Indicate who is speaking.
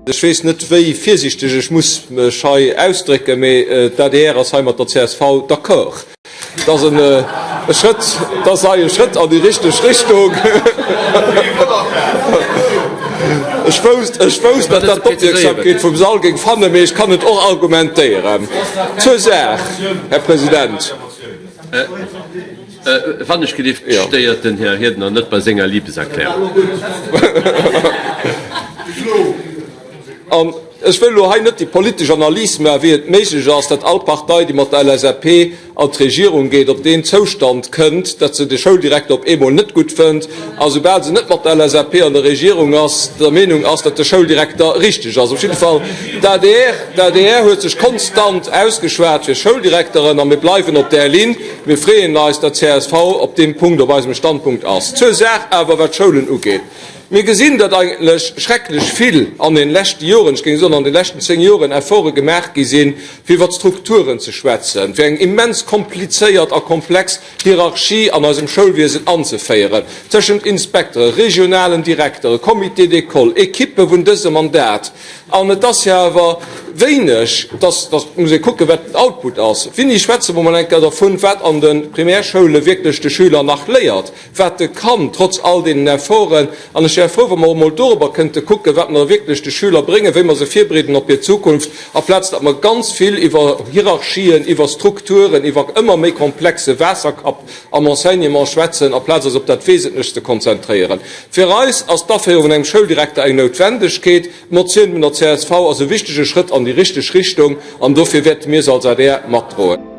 Speaker 1: Ech weess net, wéi virsiichteg ech muss mech hei ausdrécken, mee d'ADR ass hei mat der csv d'accord. Et ass e Schrëtt, et ass hei e Schrëtt an déi richteg Richtung. Ech wousst, ech wousst, datt dat d'Opmierksamkeet vum Sall géing fannen, mee ech kann et och argumentéieren. Zur Saach, Här President.
Speaker 2: Wann ech gelift, stéiert den Här Riedner net bei senger Liebeserklärung.
Speaker 1: An ech wëll elo hei net déi politesch Analys maachen, wéi et méiglech ass, datt all Partei, déi mat der LSAP an d'Regierung geet, op deen Zoustand kënnt, datt se de Schouldirekter op eemol net gutt fënnt, a soubal se net mat der LSAP an der Regierung ass, der Meenung ass, datt de Schouldirekter richteg ass. Op jidde Fall, d'ADR, d'ADR huet sech konstant ausgeschwat fir Schouldirekteren a mir bleiwen op där Linn. Mir freeën eis, datt csv op deem Punkt op eisem Standpunkt ass. Zur Saach awer, wat d'Schoulen ugeet. Mir gesinn, datt eigentlech schrecklech vill an de leschte Joren, ech géing soen an de leschten 10 Joren, Efforte gemaach gi sinn, fir iwwert d'Strukturen ze schwätzen, fir eng immens komplizéiert a komplex Hierarchie an eisem Schoulwiesen anzeféieren, tëschent Inspekteren, regionalen Direkteren, Comités d'école, Equippe vun dësem an dat. An et ass jo awer wéineg, dass, dass muss ee kucken, wat den Output ass. Wéini schwätze mer mol eng Kéier dervun, wat an de Primärschoule wierklech de Schüler nach léiert, wat e kann, trotz all deenen Efforten? An ech wär frou, wa mer och mol dorobber kënnte kucken, wat mer wierklech de Schüler bréngen, wéi mer se virbereeden op hir Zukunft, aplaz datt mer ganz vill iwwer Hierarchien, iwwer Strukturen, iwwer ëmmer méi komplexe Waasserkapp am Enseignement schwätzen, aplaz eis op dat Wesentlechst ze konzentréieren. Fir eis ass d'Aféierung vun engem Schouldirekter eng Noutwendegkeet. D'Motioun vun der csv ass e wichtege Schrëtt an déi richteg Richtung an dofir wäerte mir se als adr matdroen.